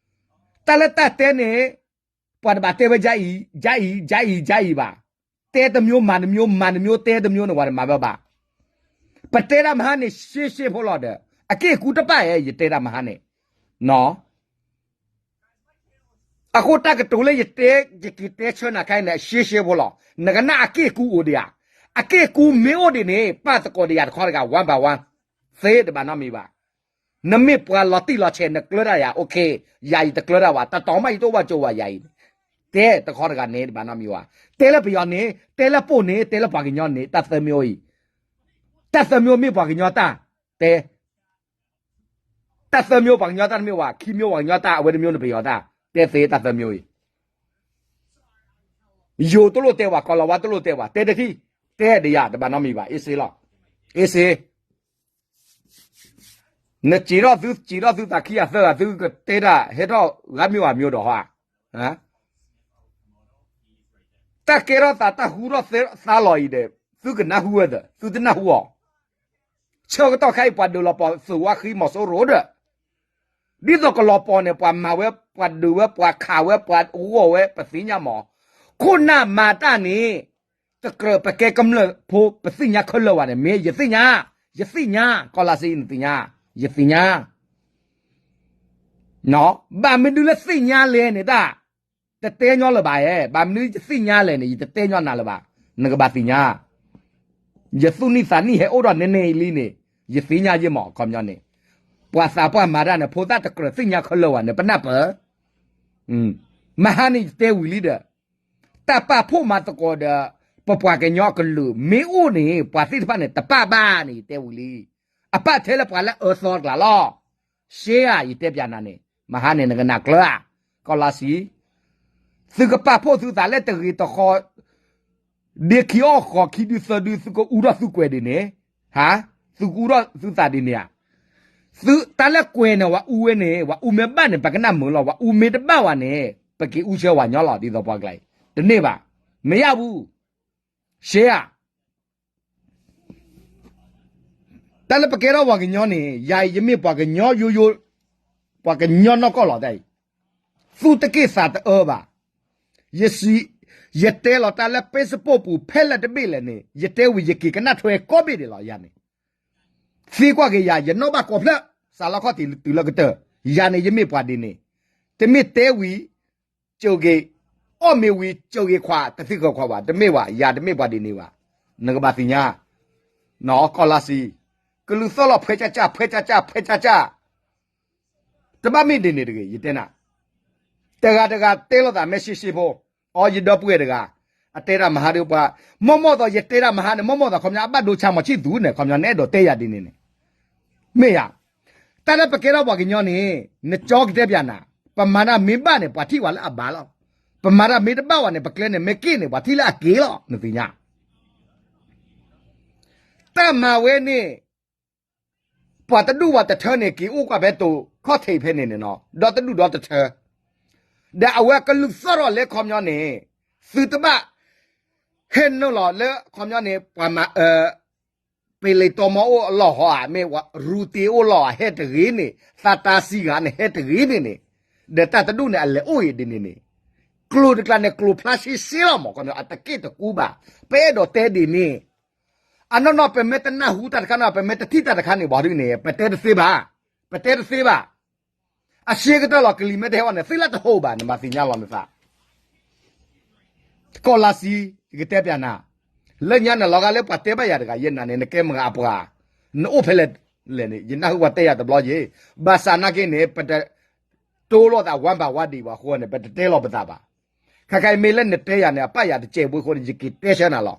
တၢ်လၢတၢ်တဲန့ၣ်, ပှၤတဘၣ်တဲဝဲ ယါအံၤ, ယါအံၤ, ယါအံၤ, ယါအံၤဘၣ်. တဲတမျိုး မၤတမျိုး, မၤတမျိုး တဲတမျိုးန့ၣ် ပှၤတမၤဘၣ်ဘၣ်. ပတဲတၢ်မဟါန့ၣ် ရှဲရှဲဖိလီၤဒီး, အက့ၢ်အကူတပၣ်ဧါ ယတဲတၢ်မဟါန့ၣ်, အဃိတၢ်ကတိၤလၢယတဲ, ယက့ၤတဲဆၢနၤခဲအံၤန့ၣ် ရှဲရှဲဖိလီၤ. နကနၣ်အက့ၢ်အကူအိၣ်ဒံးဧါ. အက့ၢ်အကူမ့ၢ်အိၣ်ဒံးန့ၣ် ပာ်သကိးဒီးယၤတခီတဂၤ one by one, သ့တဘၣ်နီတမံၤဘၣ်. နမ့ၢ်ပှၤလီၤတံၢ်လီၤဆဲး နကျၢၤတၢ်ယၤ okay, ယၤအံၤတကျၢၤတၢ်ဘၣ်, တတီၤမးယတအိၣ်ဘၣ်ကၠိဘၣ်ယၤအံၤန့ၣ်, တဲတခီတဂၤန့ၣ်တဘၣ်နီတမံၤဘၣ်. တဲလၢပယီၤန့ၣ်, တဲလၢပိၢ်န့ၣ်, တဲလၢပှၤကညီန့ၣ်, တၢ်သၢမံၤအိၣ်အံၤ, တၢ်သၢမံၤအိၣ်မ့ၢ်ပှၤကညီတၢ်, တဲ တၢ်သၢမံၤအိၣ်ပှၤကညီတၢ်တမ့ၢ်ဘၣ်, ခံမံၤအိၣ်ပှၤကညီတၢ်, အဝဲတမံၤန့ၣ်ပယီၤတၢ်, တဲသ့တၢ်သၢမံၤအိၣ်အံၤ. ယိၤတလိၣ်တဲဝဲ, ကီၢ်လီၤဝါတလိၣ်တဲဝဲ, တဲတထံၣ်, တဲဒီးယၤတဘၣ်နီတမံၤဘၣ်, အ့စ့လီၤ, အ့စ့ နစံးထီၣ်သု, စံးထီၣ်သုသးခံဂၤသၢဂၤ သုကတဲတၢ်ဟဲထီၣ်ဂၤမ့ၢ်ဝဲမ့ၢ်ဒီးဟီဧါ. တၢ်ကဲထီၣ်သးတၢ်ဟူထီၣ်သါလီၤအံၤဒီး, သုကနၢ်ဟူဝဲဒီး, သုတနၢ်ဟူအီၤ. ဆၢကတီၢ်ခဲအံၤ ပှၤဒုးလီၤပီၤသုးဝါဃံမီၤစိရိၤဒီး, ဒ်သိးကလီၤပီၤန့ၣ် ပှၤမၤဝဲ, ပှၤဒုးဝဲ, ပှၤဂီၢ်ဝဲ ပသ့ၣ်ညါမး. ခိၣ်နၢ်မၤတၢ်န့ၣ်, တကြၢးပကဲကမျၢၢ်ဖိ ပသ့ၣ်ညါခဲလၢာ်ဝဲန့ၣ် မ့ၢ်ယသ့ၣ်ညါ, ယသ့ၣ်ညါ, ကီၢ်လါစ့နသ့ၣ်ညါ, ယသ့ၣ်ညါ ဘၣ်မနုၤလၢသ့ၣ်ညါလဲၣ်န့ၣ်တၢ်, တတဲညီလၢၤဘၣ်ဧါ, ဘၣ်မနုၤယသ့ၣ်ညါလဲၣ်န့ၣ် ယတတဲညီနၤလၢၤဘၣ်, နကဘၣ်သ့ၣ်ညါ. ယသူၣ်နံၣ်သးနံၣ်ဟဲအိၣ်ဒီးနဲန့ၣ်လံန့ၣ်, ယသ့ၣ်ညါယ့ၢ်မး ခီပညီန့ၣ်, ပှၤသးပှၢ်မၤတၢ်န့ၣ် ဖိသၣ်တကြၢးသ့ၣ်ညါခဲလၢာ်ဝဲန့ၣ် ပနၢ်ပၢၢ် မဟါန့ၣ်ယတဲဝံၤလံဒီး, တၢ်ပာ်ဖှိၣ်မၤသကိးဒီး ပပှၤကညီအကလုာ်မ့ၢ်အိၣ်န့ၣ် ပှၤသ့ၣ်တဖၣ်န့ၣ် တပာ်ဘၣ်န့ၣ် ယတဲဝံၤလံ. အပာ်ထဲလၢပှၤလၢအၢသီတကျါလီၤ. ရှဲဧါ, ယတဲပျးနၤန့ၣ်, မဟါန့ၣ် နကနၣ်ကျၢၤဧါ, ကီၢ်လါစံ သုကပာ်ဖှိၣ်သုသးလၢတဂ့ၤတဃီ ဒ့ခံအီၣ်ဃီခံဒုသၢဒု သုကအူထီၣ်သုကွဲၤဒ်န့ၣ်, ဟါ, သုကအူထီၣ်သုသးဒ်န့ၣ်ဧါ. သုတၢ်လၢကွဲၤန့ၣ် ပှၤအူဝဲန့ၣ် ပှၤအူမ့ၢ်ဘၣ်န့ၣ် ပကနၣ်မုာ်လီၤ, ပှၤအူမ့ၢ်တဘၣ်ဝဲန့ၣ် ပက့ၤအူဆၢဝဲညီလီၤ ဒ်သိးပှၤကျါအံၤ, တန့ၢ်ဘၣ်, မ့ၢ်ယါပူၤ, ရှဲဧါ. တၢ်လၢပကဲထီၣ်ပှၤကညီန့ၣ် ယၤအံၤယမ့ၢ်ပှၤကညီယိယိ, ပှၤကညီနီၢ်ကီၢ်လီၤတၢ်အံၤ, သူၣ်တက့ၢ်သးတအၢဘၣ်. ယစံး, ယတဲလီၤတၢ်လၢ Facebook ပူၤဖဲလဲၣ်တဘ့ၣ်လဲၣ်န့ၣ် ယတဲဝံၤယက့ၤကနၣ်ထွဲကိးဘ့ၣ်ဒံးလီၤ ယၤန့ၣ်. သံကွၢ်က့ၤယၤ ယနီၣ်ဘၣ်ကိးဖျၢၣ် စးလီခီၣ်ထံးတုၤလၢကတၢၢ်, ယၤန့ၣ်ယမ့ၢ်ပှၤဒ်န့ၣ်, တမ့ၢ်တဲဝံၤ ကၠိဂ့ၤ, အီၣ်မ့ၤဝံၤ ကၠိဂ့ၤခွး တသံဃၢၤခွးဘၣ်, တမ့ၢ်ဘၣ်, ယၤတမ့ၢ်ပှၤဒ်န့ၣ်ဘၣ်, နကဘၣ်သ့ၣ်ညါ, နီၢ်ကီၢ်လါစံ, ကလုၢ်သီၣ်လီၤဖဲကၠၢ်ကၠၢ် ဖဲကၠၢ်ကၠၢ် ဖဲကၠၢ်ကၠၢ် တဘၣ်မ့ၢ်ဒ်န့ၣ်တဂ့ၤ ယတဲနၤ, တဂၤတဂၤတဲလိာ်သး message ဖိ, အိ ယဒီပုၢ်ဝဲၢ်တဂၤ, အတဲတၢ်မဟါဒီးပှၤ, မ့ၢ်မ့ၢ်သိးယတဲတၢ်မဟါန့ၣ် မ့ၢ်မ့ၢ်သိးခီပညီအဘၣ်ဒိဆါမီၤဆံၣ်သူးန့ၣ် ခီပညီနအဲၣ်ဒိးတဲယၤဒ်န့ၣ်န့ၣ်, မ့ၢ်ယၤ, တၢ်လၢပကဲထီၣ်ပှၤကညီန့ၣ် နကၠီကတဲပျးနၤ, ပမၤတၢ်မ့ၢ်ဘၣ်န့ၣ် ပှၤထံၣ်ဝဲလၢအဘၣ်လီၤ, ပမၤတၢ်မ့ၢ်တဘၣ်ဝဲန့ၣ် ပကျဲန့ၣ် မ့ၢ်က့ၣ်န့ၣ် ပှၤထံၣ်လၢအက့ၣ်လီၤ နသ့ၣ်ညါ တၢ်မၤဝဲန့ၣ် ပှၤတဒူၣ်ပှၤတထၢန့ၣ် က့ၤအိၣ်ကွၢ်ဖဲတိၤခီၣ်ထံးဖဲန့ၣ်န့ၣ်နီၤ ဒီတဒူၣ်ဒီတထၢ, ဒီးအဝဲကလုၢ်သီၣ်ထီၣ်လၢခီပညီန့ၣ်, သုတဘၣ် ဟဲနုာ်လီၤလၢခီပညီန့ၣ် ပှၤမၤ ပလ့ၤတီမီၤအိၣ်အလီၢ်ဟီဧါ မ့ၢ်ရူတ့အိၣ်လီၢ်ဧါ ဟဲတဂ့ၤန့ၣ် သးတၢ်စံဂၤန့ၣ် ဟဲတဂ့ၤန့ၣ်န့ၣ်, ဒီးတၢ်တဒူၣ်န့ၣ် အလဲၤအိၣ်အံၤဒ်န့ၣ်န့ၣ်, ကျိၤတကျါန့ၣ် ကျိၤဖျါရှဲရှဲလီၤမး ခီပညီ အတက့ၣ်တကူဘၣ်, ပအဲၣ်ဒိးတဲဒ်န့ၣ် အနီၢ်နီၢ် ပမ့ၢ်တနၢ်ဟူတၢ်တခါန့ၣ် ပမ့ၢ်တထံၣ်တၢ်တခါန့ၣ် ဘၣ်ဒ်န့ၣ် ပတဲတသ့ဘၣ်, ပတဲတသ့ဘၣ်. အဆၢကတီၢ်လီၤ ကလံၤမ့ၢ်တဟဲဝဲန့ၣ် သ့ၣ်လၢတဟိးဘၣ် နဘၣ်သ့ၣ်ညါလီၤနသး ကီၢ်လါဆံ, ယကတဲပျးနၤ, လၢညါန့ၣ် လီၤဂာ်လၢပှၤတဲဘၣ်ယၤတဂၤ ယဲနၤန့ၣ် နကဲမတၤအပှၤ, နအိၣ်ဖဲလဲၣ်လဲၣ်န့ၣ် ယနၢ်ဟူပှၤတဲယၤတဘျီယ့ၣ်, ဘၣ်ဆၣ်နာ်က့န့ၣ် ပတ ပကတိလိာ်သး one by one ဒံးဘၣ်အဃိန့ၣ် ပတတဲလီၤပသးဘၣ်. ခဲခါအံၤမ့ၢ်လၢနတဲယၤန့ၣ် အပၣ်ယၤတစဲးဖိအဃိန့ၣ် ယက့ၤတဲဆၢနၤလီၤ.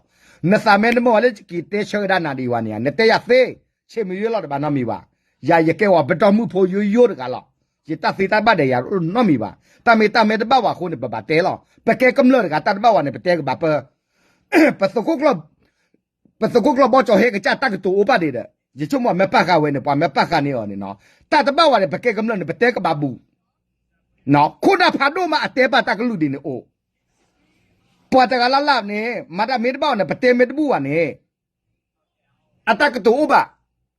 နသးမ့ၢ်တမုာ်ဝဲလၢယက့ၤတဲဆၢကဒါနၤဒံးဘၣ်န့ၣ် နတဲယၤသ့, ဆ့ၣ်မုၢ်ယွ့လီၤတဘၣ်နီတမံၤဘၣ်. ယၤယကဲဝဲပတီၢ်မုၢ်ဖိယိယိတဂၤလီၤ. ယတၢ်သ့တၢ်ဘၣ်ဒဲးယၤနီတမံၤဘၣ်. တၢ်မ့ၢ်တၢ်မ့ၢ်တဘၣ်ဝဲအဃိန့ၣ် ပဘၣ်တဲလီၤ. ပကဲကမျၢၢ်တဂၤ တၢ်တဘၣ်ဝဲန့ၣ် ပတဲကဘၣ်ပၢ ပသုးခိၣ်ကျၢၢ်ဘီကၠီၤဟဲကစၢ်တၢ်ကတိၤအိၣ်ပာ်ဒံးဒီး ယဆိကမိၣ်မ့ၢ်ပာ်ဃာ်ဝဲန့ၣ် ပှၤမ့ၢ်ပာ်ဃာ်န့ၢ်အီၤန့ၣ်နီၤ, တၢ်တဘၣ်ဝဲန့ၣ် ပကဲကမျၢၢ်န့ၣ် ပတဲကဘၣ်ဘူး, ခိၣ်နၢ်ဖးဒိၣ်မးအတဲပာ်တၢ်ကလုၢ်ဒ်န့ၣ်အိၣ်, ပှၤတဂၤလၢ်လၢ်န့ၣ် မၤတၢ်မ့ၢ်တဘၣ်ဝဲန့ၣ် ပတဲမ့ၢ်တဘူးဘၣ်န့ၣ် အတၢ်ကတိၤအိၣ်ဘၣ်.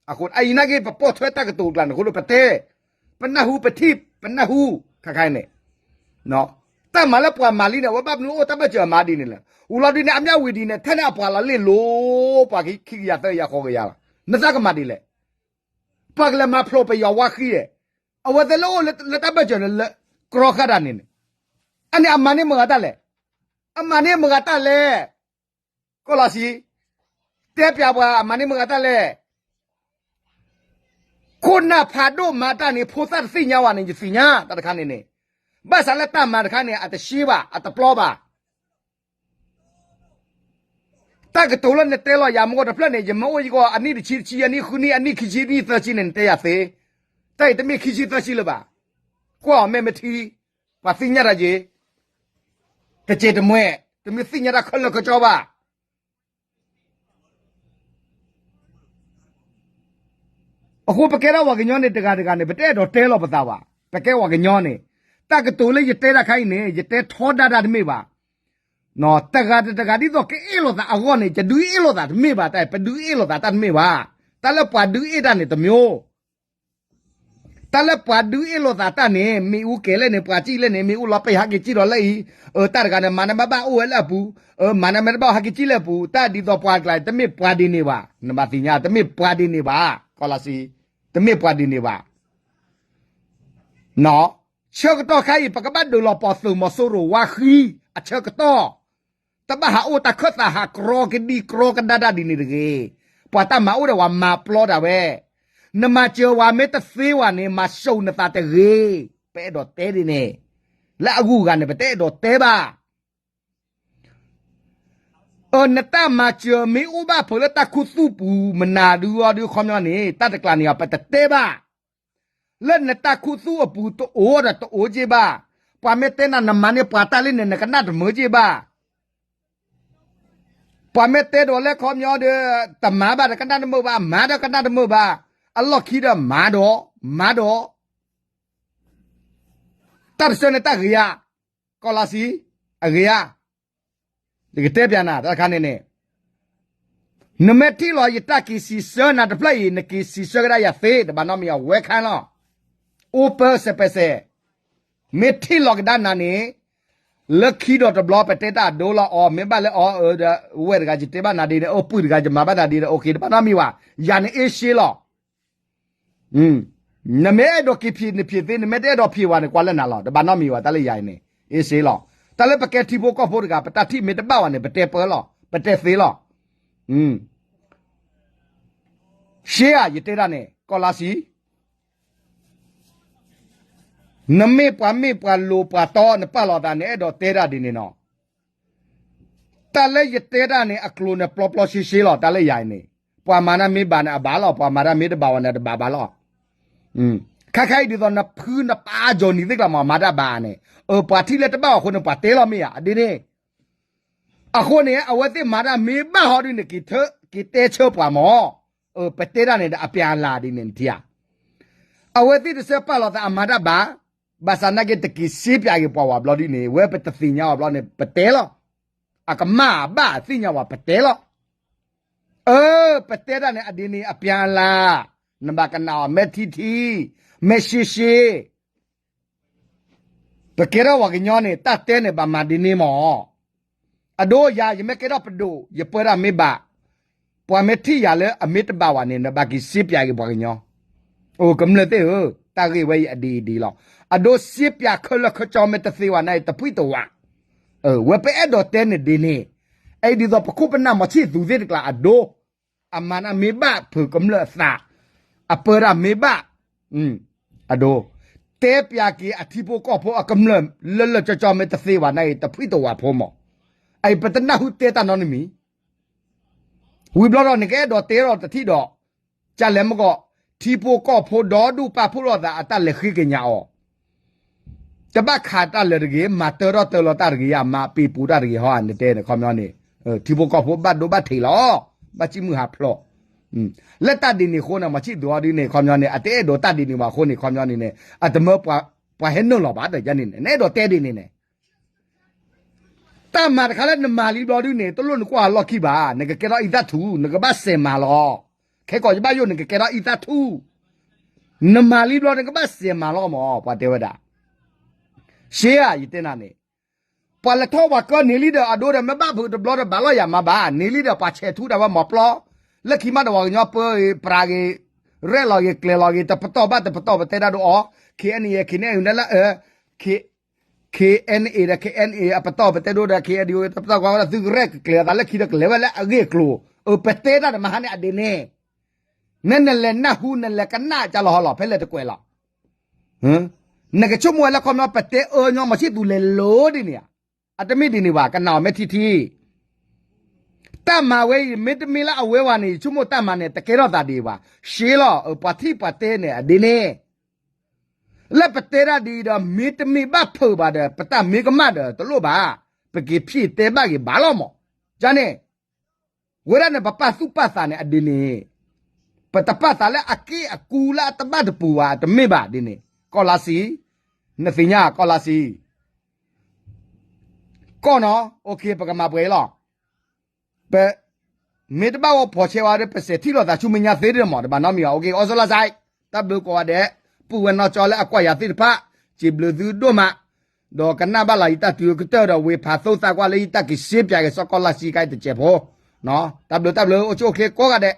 အဃိအံၤနာ်က့ ပပိာ်ထွဲတၢ်ကတိၤအကျါန့ၣ် အဃိဒီးပတဲ, ပနၢ်ဟူပထံၣ် ပနၢ်ဟူ ခဲခါအံၤန့ၣ် တၢ်မၤလၢပှၤမၤလံန့ၣ် အဝဲဘၣ်မနုၤအိၣ်တၢ်ဘၢၣ်စၢၤအမၤဒ်န့ၣ်လဲၣ်. အူလီၤဒုန့ၣ် အမၠၣ်ဝံၤဒ်န့ၣ် ထဲန့ၣ်အပှၤလီၤလ့ၣ်လိၤ ပှၤခံကယၤသၢကယၤဃိးကယၤလီၤ. နသးကမၤဒ်လဲၣ်. ပှၤကလဲၤမၤဖျိးပယီၤဝါဃံဒီး အဝဲသ့ၣ်လၢအိၣ်လၢတၢ်ဘၢၣ်စၢၤလၢ ကြီဃာ်တၢ်န့ၣ်န့ၣ် အန့ၣ်အမၤန့ၢ်မတၤတၢ်လဲၣ်. အမၤန့ၢ်မတၤတၢ်လဲၣ်. ကီၢ်လီၤဆံ, တဲပျးပှၤအမၤန့ၢ်မတၤတၢ်လဲၣ်. ခိၣ်နၢ်ဖးဒိၣ်မၤတၢ်န့ၣ် ဖိသၣ်တသ့ၣ်ညါဝဲန့ၣ် ယသ့ၣ်ညါတၢ်တခါန့ၣ်န့ၣ်, ဘၣ်ဆၣ်လၢတၢ်မၤတခါန့ၣ် အတရှဲဘၣ် အတပျီဘၣ်. တၢ်ကတိၤလၢနတဲလီၤယၤမ့ၢ်တဖျၢၣ်န့ၣ် ယမ့ၢ်အိၣ်ယကီး အနံၣ်တဆံတဆံ အနံၣ်ဃုနံၣ် အနံၣ်ခံဆံ အနံၣ်သၢဆံန့ၣ် နတဲယၤသ့, တၢ်အံၤတမ့ၢ်ခံဆံသၢဆံလၢၤဘၣ်. ကွၢ်အီၤမ့ၢ်မထံ, ပှၤသ့ၣ်ညါတၢ်ယ့ၤ, တစဲးတမှဲ, တမ့ၢ်သ့ၣ်ညါတၢ်ခဲလၢာ်ခဲဆ့ဘၣ်. အဃိပကဲထီၣ်ပှၤကညီန့ၣ် တဂၤတဂၤန့ၣ် ပတအဲၣ်ဒိးတဲလီၤပသးဘၣ်. ပကဲပှၤကညီန့ၣ် တၢ်ကတိၤလၢယတဲတၢ်ခါအံၤန့ၣ် ယတဲထီဒါတၢ်တမ့ၢ်ဘၣ်. တဂၤတဂၤဒ်သိးကအ့ၣ်လိာ်သးအဂီၢ်န့ၣ် ယဒုးအ့ၣ်လိာ်သးတမ့ၢ်ဘၣ်, တၢ်ပဒုးအ့ၣ်လိာ်သးတၢ်တမ့ၢ်ဘၣ်. တၢ်လၢပှၤဒုးအ့ၣ်တၢ်န့ၣ်တမံၤ တၢ်လၢပှၤဒုးအ့ၣ်လိာ်သးတၢ်န့ၣ် မ့ၣ်အူကဲၤလဲၣ်န့ၣ် ပှၤစံၣ်လဲၣ်န့ၣ် မ့ၣ်အူလီၤပံာ်ဟဲက့ၤစံၣ်ဒီးလၢအံၤ, အတၢ်တဂၤန့ၣ် မၤနမ့ၢ်ဘၣ်အိၣ်ဝဲလၢအပူၤ, မၤနမ့ၢ်တဘၣ်ဟဲက့ၤစံၣ်လၢအပူၤ, တၢ်ဒ်သိးပှၤကျါ တမ့ၢ်ပှၤဒ်န့ၣ်ဘၣ်, နဘၣ်သ့ၣ်ညါ တမ့ၢ်ပှၤဒ်န့ၣ်ဘၣ်, ကီၢ်လီၤဆံ, တမ့ၢ်ပှၤဒ်န့ၣ်ဘၣ်. ဆၢကတီၢ်ခါအံၤ ပကဘၣ်ဒုးလီၤပီၢ်သုးမီၤစိရိၤဝါဃံအဆၢကတီၢ်, တဘၣ်ဟးအိၣ်တၢ်ခၢၣ်သးဟးကြီကဒံကြီကဒါတၢ်ဒ်န့ၣ်တဂ့ၤ. ပှၤတၢ်မၤအိၣ်ဒီးဝဲမၤပျီဒၣ်ဝဲ, နမၤစၢၤဝဲမ့ၢ်တသ့ဝဲန့ၣ် မၤစိာ်နသးတဂ့ၤ, ပအဲၣ်ဒိးတဲဒ်န့ၣ်, လၢအဂုၤအဂၤန့ၣ် ပတအဲၣ်ဒိးတဲဘၣ်. အၢ နတၢ်မၤစၢၤမ့ၢ်အိၣ်ဘၣ်ဖဲလၢတၢ်ခူသူၣ်ပူၤ မနၤဒုအီၤဒုခီပညီန့ၣ် တၢ်တကျါန့ၣ် ပတတဲဘၣ်. လၢနတၢ်ခူသူၣ်အပူၤတအိၣ်ဒီးတအိၣ်က့ဘၣ်. ပှၤမ့ၢ်တဲနၤ နမၤန့ၢ်ပှၤတၢ်လံန့ၣ် နကနၣ်တမုာ်က့ဘၣ်. ပှၤမ့ၢ်တဲဒီးလၢခီပညီဒီး တမၤဘၣ်ဒီးကနၣ်တမုာ်ဘၣ်, မၤဒီးကနၣ်တမုာ်ဘၣ်, အလီၢ်ခံဒီးမၤဒီး, မၤဒီး တၢ်တဆၢန့ၣ်တၢ်ဂ့ၤဧါ, ကီၢ်လီၤဆံ, အဂ့ၤဧါ, ယကတဲပျးနၤ တၢ်တခါန့ၣ်န့ၣ်, နမ့ၢ်ထံၣ်လီၤယတၢ်က့ၤစံးဆၢနၤတဖျၢၣ်အံၤ နက့ၤစံးဆၢကဒါယၤသ့ တဘၣ်နီတမံၤ အဝဲခါလီၤ. အိၣ်ပၢစဲးပၢစဲး, မ့ၢ်ထံၣ်လီၤကဒါနၤန့ၣ်, လၢခံဒီးတဘျီပတဲတၢ်အဒိလီၤအီၤ မ့ၢ်ဘၣ်လၢအီၤအၢဒီး ဝဲၢ်တဂၤယတဲဘၣ်နၤဒ်န့ၣ် အိၣ်ပုၢ်တဂၤယမၤဘၣ်နၤဒ်န့ၣ် အိၣ်က့ၤ တဘၣ်နီတမံၤဘၣ်, ယၤန့ၣ်အ့ၣ်ရှ့လီၤ. နမ့ၢ်အဲၣ်ဒိးက့ၤဖံးန့ၣ်ဖံးသ့, နမ့ၢ်တအဲၣ်ဒိးဖံးဝဲန့ၣ် ကွၢ်လၢနၤလီၤ, တဘၣ်နီတမံၤဘၣ်, တၢ်လၢယၤအံၤန့ၣ် အ့ၣ်ရှ့လီၤ. တၢ်လၢပကဲထံဖိကီၢ်ဖိတဂၤ ပတၢ်ထံၣ်မ့ၢ်တဘၣ်ဝဲန့ၣ် ပတဲပၢလီၤ, ပတဲသ့လီၤ. ရှ့ဧါ ယတဲဒၣ်န့ၣ် ကီၢ်လါဆံ နမ့ၢ်ပှၤမ့ၢ်ပှၤလိၤပှၤတီ နပာ်လီၤသးန့ၣ် အဲၣ်ဒိးတဲဒၣ်ဒ်န့ၣ်နီၤ. တၢ်လၢယတဲဒၣ်န့ၣ် အကျိၤန့ၣ် ပျီပျီရှဲရှဲလီၤ. တၢ်လၢယၤအံၤန့ၣ် ပှၤမၤတၢ်မ့ၢ်ဘၣ်န့ၣ် အဘၣ်လီၤ, ပှၤမၤတၢ်မ့ၢ်တဘၣ်ဝဲန့ၣ် တဘၣ်ဘၣ်လီၤ. ခဲခါအံၤဒ်သိး နဖုနပာ်အါကၠီၤနံၤသ့ၣ်ကျါမး မၤတၢ်ဘၣ်န့ၣ် အပှၤထံၣ်လၢတဘၣ်အဃိန့ၣ် ပှၤတဲလီၤမ့ၢ်ဧါ ဒ်န့ၣ် အဃိန့ၣ် အဝဲသ့ၣ်မၤတၢ်မ့ၢ်ဘၣ်ဟီဒ်န့ၣ် က့ၤတဲဆၢပှၤမး, ပတဲဒၣ်န့ၣ်ဒီးအပျးအလၤဒ်န့ၣ် နထံၣ်ဧါ. အဝဲသ့ၣ်တဆၢပာ်လီၤသးအမၤတၢ်ဘၣ်, ဘၣ်ဆၣ်နာ်က့ တက့ၤစ့ပၠးက့ၤပှၤဝဲဘျီဒ်န့ၣ် ဝဲပတသ့ၣ်ညါအီၤဘျီန့ၣ် ပတဲလီၤ. အကမၣ်အဘၣ်အသ့ၣ်ညါဝဲ ပတဲလီၤ. အၢ ပတဲဒၣ်န့ၣ် အဒ်န့ၣ်အပျးအလၤ, နဘၣ်ကနၣ်အီၤ မဲာ်ထံထံ, မဲာ်ရှဲရှဲ ပကဲထီၣ်ပှၤကညီန့ၣ် တၢ်တဲန့ၣ် ဘၣ်မၤဒ်န့ၣ်မး. အဒိ ယၤ ယမ့ၢ်ကဲထီၣ်ပဒိၣ် ယပၢတၢ်မ့ၢ်ဘၣ်, ပှၤမ့ၢ်ထံၣ်ယၤလၢအမ့ၢ်တဘၣ်ဝဲန့ၣ် နဘၣ်က့ၤစ့ပၠးက့ၤပှၤကညီ. အိ ကမျၢၢ်သ့ၣ်ဧၢ, တၢ်ဂ့ၢ်ဝဲအံၤအဒ်အံၤဒ်လီၤ. အဒိ စ့ပၠးခဲလၢာ်ခဲဆ့မ့ၢ်တသ့ဝဲန့ၣ် တဖှံတဝး. ဝဲပအဲၣ်ဒိးတဲန့ၣ်ဒ်န့ၣ်, အဲၣ်ဒ်သိးပခိၣ်ပနၢ်မီၤဆံၣ်သူးသ့ၣ်တကျါအဒိ အမၤတၢ်မ့ၢ်ဘၣ်ဖုးကမျၢၢ်အသး, အပၢတၢ်မ့ၢ်ဘၣ်, အဒိ, တဲပၠးက့ၤအထံဖိကီၢ်ဖိအကမျၢၢ်လၢလၢာ်ကၠီကၠီမ့ၢ်တသ့ဘၣ်န့ၣ်အံၤ တဖှံတဝးဖိမး, အအံၤပတနၢ်ဟူတဲတၢ်နီတမံၤ, ဝံၤဘျီဒီးနကအဲၣ်ဒိးတဲထီၣ်တထံၣ်ဒီး, ကလဲၤမ့ၢ်ဂီၢ်, ထံဖိကီၢ်ဖိဒီဒူၣ်ပာ်ဖှိၣ်လိာ်သးအတၢ်လဲၤဃ့ကညးအီၤ တဘၣ်ခးတၢ်လၢာ်တဂ့ၤ, မၤတၢထီၣ်တၢလီၤတၢ်တဂ့ၤ, မၤပ့ၤပူၤတၢ်တဂ့ၤဟီဧါ နတဲန့ၣ် ခီပညီန့ၣ်, ထံဖိကီၢ်ဖိဘၣ်ဒိဘၣ်ထံးလီၤ, ဘၣ်စံၣ်မုၢ်ဟးဖျိး, လၢတၢ်ဒ်န့ၣ်အဃိန့ၣ် မၤဆံၣ်သူအီၤဒ်န့ၣ် ခီပညီန့ၣ် အတအဲၣ်ဒိးတၢ်ဒ်န့ၣ်ဘၣ်အဃိန့ၣ် ခီပညီန့ၣ်န့ၣ် အတမၢပှၤဟဲနုာ်လီၤဘၣ်ဒီးယန့ၣ်န့ၣ် နအဲၣ်ဒိးတဲဒ်န့ၣ်န့ၣ် တၢ်မၤတခါလၢနမၤလံဘျီဒုန့ၣ် တလိၣ်နကွၢ်အလီၢ်ခံဘၣ်, နကကဲထီၣ်အံသၣ်ထူ, နကဘၣ်စဲးမၤလီၤ. ခဲကိာ်ယဘၣ်ယိၣ်နကကဲထီၣ်အံသၣ်ထူ, နမၤလံဘျီနကဘၣ်စဲးမၤလီၤမး, ပှၤတဲဝဲဒၣ်. ရှဲဧါ ယတဲနၤန့ၣ်, ပှၤလဲၤထီၣ်ပှၤကၢန့ၢ်လံဒီး အဒိဒီး မ့ၢ်ဘၣ်ဖုးတဘျီဒီး ဘၣ်လီၤယၤမၤဘၣ်, န့ၢ်လံဒီး ပှၤဆဲးထူတၢ်ဝဲမၤပျီ, လၢခံမးဒီး ပှၤကညီပၢဂ့ၤ ပြးဂ့ၤ, ရဲၣ်လီၤဂ့ၤ ကျဲၤလီၤဂ့ၤ တပတီၢ်ဘၣ်တပတီၢ် ပတဲဒၣ်ဒိအီၤ, KNA KNA လၢ KNA ဒီး KNA အပတီၢ် ပတဲဒိဒီး KNDO တပတီၢ် ကွၢ်ဝဲဒၣ် သုကရဲၣ်ကကျဲၤအသးလၢခံဒီး ကလဲၤဝဲလၢအဂ့ၢ်အကျိၤ, အပတဲတၢ်တမၤဟါန့ၣ် အဒ်န့ၣ်, နနလဲၤနၢ်ဟူ နလဲၤကနၣ်ကလီၤဟီလီၤ ဖဲလဲၣ်တကွဲးလီၤ. နကဆိကမိၣ်ဝဲလၢခီပညီ ပတဲအၢညီ မၤဆံၣ်သူလဲၤလိၤဒ်န့ၣ်ဧါ, အတမ့ၢ်ဒ်န့ၣ်ဘၣ် ကနၣ်အီၤမ့ၢ်ထံထံ တၢ်မၤဝဲအံၤ မ့တမ့ၢ်လၢအဝဲဝဲန့ၣ် ယဆိကမိၣ်တၢ်မၤန့ၣ် တကဲထီၣ်သးဒ်အံၤဘၣ်, ရှဲလီၤ ပှၤထံၣ်ပှၤတဲန့ၣ် အဒ်န့ၣ်, လၢပတဲတၢ်ဒ်အံၤဒီး မ့တမ့ၢ်ဘၣ်ဖုးဘၣ်ဒီး ပတၢ်မ့ၢ်ကမၣ်ဒီး တလိၣ်ဘၣ်, ပက့ၤဖံးတဲဘၣ်ဂ့ၤဘၣ်လီၤမး, ယန့ၣ် ဝဲဒၣ်န့ၣ် ပပာ်သူၣ်ပာ်သးန့ၣ် အဒ်န့ၣ်, ပတပာ်သးလၢအက့ၢ်အကူလၢအတဘၣ်တပူၤဘၣ် တမ့ၢ်ဘၣ်ဒ်န့ၣ်, ကီၢ်လါဆံ, နသ့ၣ်ညါကီၢ်လါဆံ ကီၢ်နီၤ, ပကမၤပှဲၤအံၤလီၤ. ပမ့ၢ်တဘၣ်ဂီၤဖီၣ်ဆဲးဝဲဒီး ပစဲးထံၣ်လိာ်သးဆူမဲာ်ညါသ့ဒ်မး တဘၣ်နီတမံၤဘၣ်. အိၣ်က့ၤ အီစထြ့လယါ, တၢ်ဘျုးကိးဂၤဒဲး, ပုၢ်ဝဲၢ်နီၢ်ကၠီလၢအကွၢ်ယၤသ့ၣ်တဖၣ်, စံးဘျုးသုဒိၣ်မး, ဒီးကနၣ်ဘၣ်လီၤယတၢ်တုၤကတၢၢ်ဒီး ဝ့ၤဖးသိသးကွၢ်လၢယတၢ်က့ၤရှဲပၠးက့ၤ စီၤကီၢ်လါဆံခါအံၤတစဲးဖိ, တၢ်ဘျုးတၢ်ဘျုး အိၣ်ဆူၣ်အိၣ်ချ့ကိးဂၤဒဲး.